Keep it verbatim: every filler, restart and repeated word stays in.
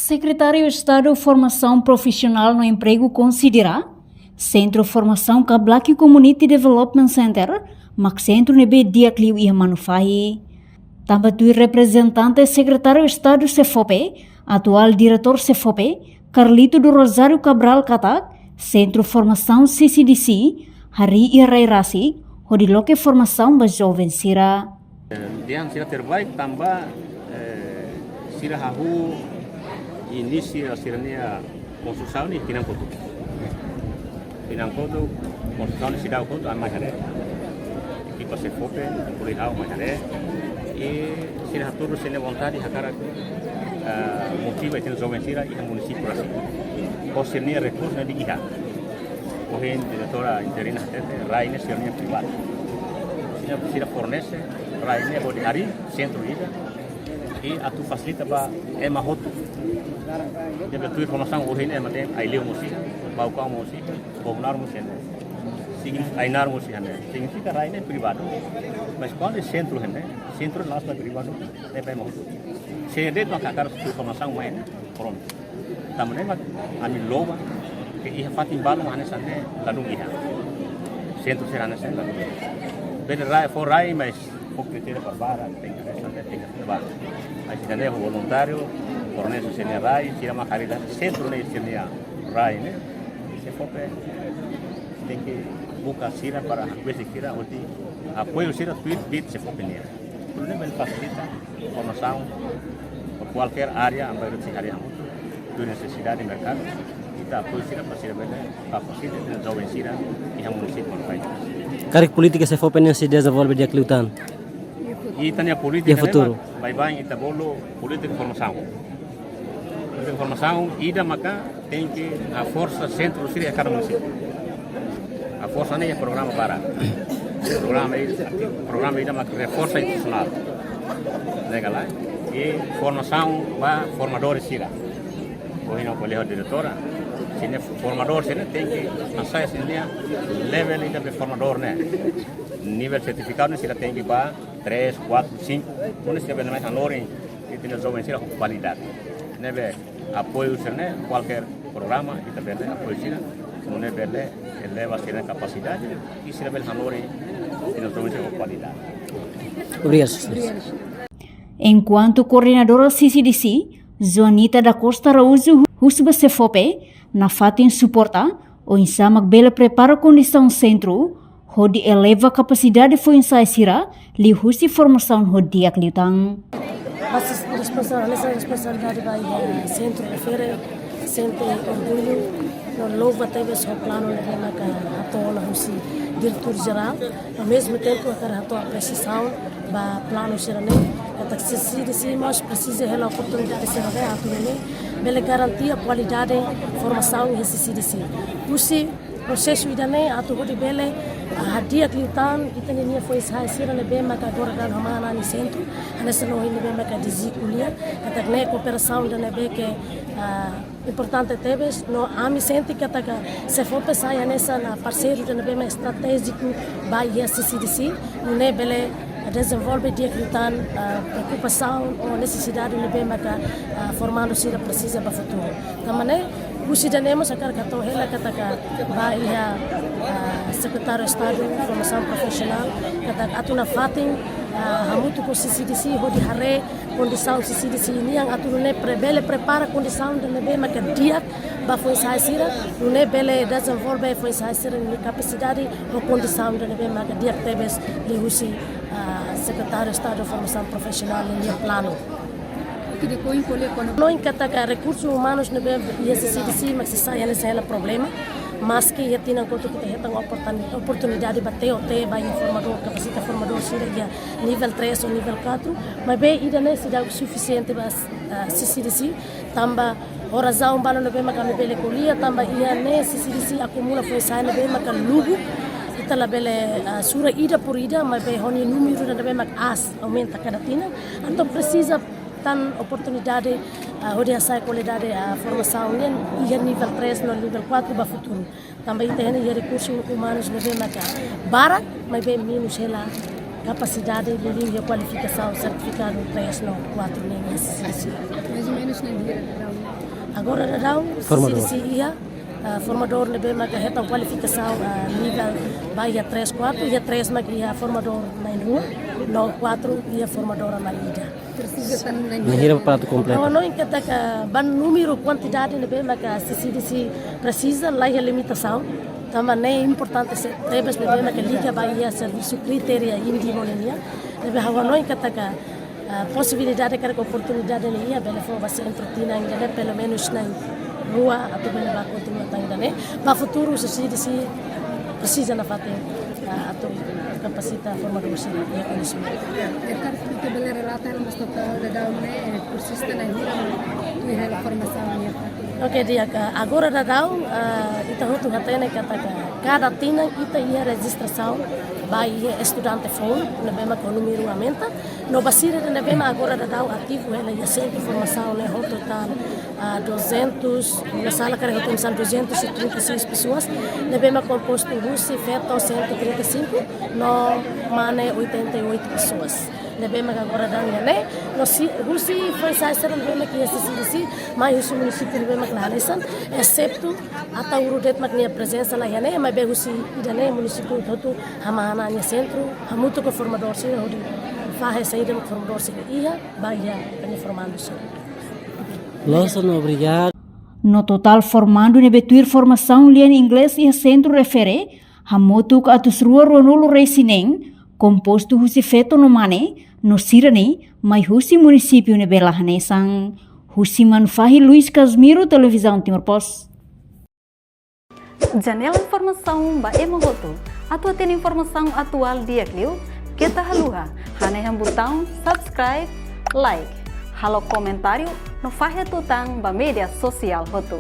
Sekretáriu Estadu Formasaun Profisionál no Empregu konsidera Sentru Formasaun Kablaki Community Development Center mak sentru ne'ebé di'ak liu iha Manufahi. Tanba tuir reprezentante Sekretáriu Estadu SEFOPE, atuál diretór SEFOPE, Carlito do Rosário Cabral katak, Sentru Formasaun C C D C harii iha rai rasik hodi loke formasaun ba joven sira. Eh, dehan sira terbaik tanba, eh, sira hahú inisia sira-nia konstrusaun ne'e tinan kotuk. Tinan kotuk, konstrusaun ne'e seidauk kotuk, ami mai haree. Ekipa SEFOPE, inklui ha'u mai haree. I sira hatudu sira-nia vontade hakarak, eh, motiva ita-nia joven sira iha munisípiu rasik. Ho sira-nia rekursu ne'ebé iha. Ohin diretora interina hatete, rai ne'e sira-nia privadu. Sira, sira fornese rai ne'e hodi harii sentru ida. I atu fasilita ba ema hotu. Ne'ebé tuir formasaun ohin ema dehan Aileu mós iha, Baucau mós iha, Bobonaro mós iha ne'e. Signi-, Ainaro mós iha ne'e. Signifika rai ne'e privadu. Mas kuandu sentru iha ne'e, sentru la'ós ba privadu, ne'ebé ema hotu. Se de'it mak hakarak tuir formasaun mai ne'e, prontu. Tanba ne'e mak ami louva, ke iha fatin balu mak hanesan ne'e ladún iha. Sentru sira hanesan ne'e ladún iha. Bele rai, fó rai, mas fó kritéria para barak, tenke hanesan ne'e, tenke hanesan ne'e. Mas ita-nia voluntáriu, fornese sira-nia rai, sira mak harii sentru ne'e sira-nia rai ne'e. SEFOPE tenke buka sira para hakbesik sira hodi apoiu sira tuir bit SEFOPE nian. Tuir ne'e bele fasilita formasaun ba kualkér área, amba iha área hamutuk, tuir nesesidade merkadu, ita apoiu sira para sira bele kapasita ita-nia joven sira iha munisípiu Manufahi. Karik polítika SEFOPE ne'e sei dezenvolve di'ak liután. Ita-nia polítika iha futuru ne'e, baibain ita bolu polítika formasaun. Polítika formasaun ida maka tenke haforsa sentru sira iha kada munisípiu. Haforsa ne'e iha programa barak. Programa i-, programa ida mak reforsu institusionál. Ne'e ka lae, i formasaun ba formadór sira. Ohin ha'u ko'alia ho diretora, sira-nia formadór sira tenke hasa'e sira-nia level ida be formadór ne'e. Nivel sertifikadu ne'e sira tenke ba três, quatro, cinco. Nune'e sira bele mai hanorin ita-nia joven sira ho kualidade. Ne'ebé apoiu sira-ne'e, kualkér programa, ita bele apoiu sira, nune'e bele eleva sira-nia kapasidade, i sira bele hanorin ita-nia joven sira ho kualidade. Obrigadu, Sua Exelénsia. Enkuantu koordenadora C C D C, Joanita da Costa Araújo, husu ba SEFOPE, nafatin suporta, oinsá mak bele prepara kondisaun sentru, hodi eleva kapasidade foin-sa'e sira, liuhusi formasaun ho di'ak liután. Base responsabilidade, hanesan responsabilidade ba iha sentru refere, sente orgullu, no louva tebes ho planu ne'ebé maka hato'o ona husi diretór jerál, ao mesmo tempo hakarak hato'o apresiasaun ba planu sira-ne'e, katak C C D C mós presiza hela oportunidade sira-ne'e atu nune'e bele garantia kualidade formasaun iha C C D C. Husi prosesu ida-ne'e atu hodi bele, ah, hadi'a liután ita-nia foin-sa'e sira ne'ebé maka agora daudaun hamanan iha sentru, hanesan ohin ne'ebé maka dizikuli, katak ne'e kooperasaun ida ne'ebé ke, ah, importante tebes, no ami sente katak SEFOPE sai hanesan, ah, parseiru ida ne'ebé mak estratéjiku ba iha C C D C, nune'e bele dezenvolve di'ak liután, ah, preokupasaun ou nesesidade ne'ebé maka, ah, formandu sira presiza ba futuru. Tanba ne'e, husi ida-ne'e mós hakarak hato'o hela katak ba iha, ah, Sekretáriu Estadu Formasaun Profisionál, katak atu nafatin, ah, hamutuk ho C C D C, hodi haree kondisaun C C D C nian atu nune'e pre-, bele prepara kondisaun ida ne'ebé maka di'ak ba foin-sa'e sira, nune'e bele dezenvolve foin-sa'e sira-nia kapasidade ho kondisaun ida ne'ebé maka di'ak tebes liuhusi, ah, Sekretáriu Estadu Formasaun Profisionál nia planu. Oke, depois ko'alia kona-ba. Hanoin katak rekursus umanus ne'ebé iha C C D C mak sei sai hanesan hela problema. Maski iha tinan kotuk ita hetan oportuni-, oportunidade ba T O T, ba iha formadór, kapasita formadór sira iha nivel três ou nivel quatro, maibé ida-ne'e seidauk sufisiente ba, ah, C C D C, tanba ho razaun balu ne'ebé maka ami bele ko'alia, tanba iha ne'e C C D C akumula foin-sa'e ne'ebé maka lubuk, ita labele, ah, sura ida por ida, maibé ho nia númeru ne'ebé maka aas, aumenta kada tinan, entaun presiza tan oportunidade, ah, hodi hasa'e kualidade, ah, formasaun nian iha nivel três no nivel quatro ba futuru. Tanba ita hatene iha rekursus umanus ne'ebé maka barak, maibé menus hela kapasidade, liuliu iha kualifikasaun sertifikadu três no quatro nian iha C C D C. Mais ou menos na direção. Agora daudaun, formadór. CCDC iha, ah, formadór ne'ebé maka hetan kualifikasaun, ah, nivel ba iha três, quatro, iha três mak iha formadór na'in-rua, no quatro iha formadór na'in-ida. Presiza tan na'in-rua. Na'in-rua para atu kompletu. Ha'u hanoin katak ba númeru, kuantidade ne'ebé maka CCDC presiza, laiha limitasaun. Tanba ne'e importante se tebes ne'ebé maka liga ba iha servisu kritéria índimu nian. Ne'ebé ha'u hanoin katak, ah, posibilidade ka oportunidade ne'e iha, bele fó ba sentru tinan ida-ne'e, pelumenus na'in-rua atu bele ba kontinua tan ida-ne'e. Ba futuru CCDC presiza nafatin, ah, atu kapasita formadór sira iha kondisaun. Ita bele relata mós totál daudaun ne'e, eh, kursista na'in-rua atu hela formasaun iha fatin. Oke, di'ak, agora daudaun, ah, ita hotu hatene katak kada tinan ita iha rejistrasaun ba iha estudante foun, ne'ebé maka númeru aumenta, no ba sira ne'ebé maka agora daudaun ativu hela iha sentru formasaun ne'e ho totál, ah, duzentos, la sala karik ha'u hatene duzentos e trinta e seis pessoas, ne'ebé maka kompostu husi feto cento e trinta e cinco, no mane oitenta e oito pessoas. Ne'ebé maka agora daudaun iha ne'e, no si, husi franchise ne'ebé maka iha CCDC, mai husi munisípiu ne'ebé maka la hanesan, exetu Ataúro de'it mak nia prezensa la iha ne'e, maibé husi ida-ne'e munisípiu hotu hamahan nia sentru, hamutuk ho formadór sira hodi fahe saida mak formadór sira iha ba iha nia formandu sira. Loos, obrigadu. No totál formandu ne'ebé tuir formasaun lian inglés iha sentru refere, hamutuk atus rua ruanulu-resin-neen, kompostu husi feto no mane, no sira-ne'e mai husi munisípiu ne'ebé la hanesan. Husi Manufahi, Luis Casimiro, Televizaun Timor Post. Janela informasaun ba ema hotu. Atu hatene informasaun atuál di'ak liu, keta haluha hanehan butaun subscribe, like, halo komentáriu no fahe tutan ba média sosiál hotu.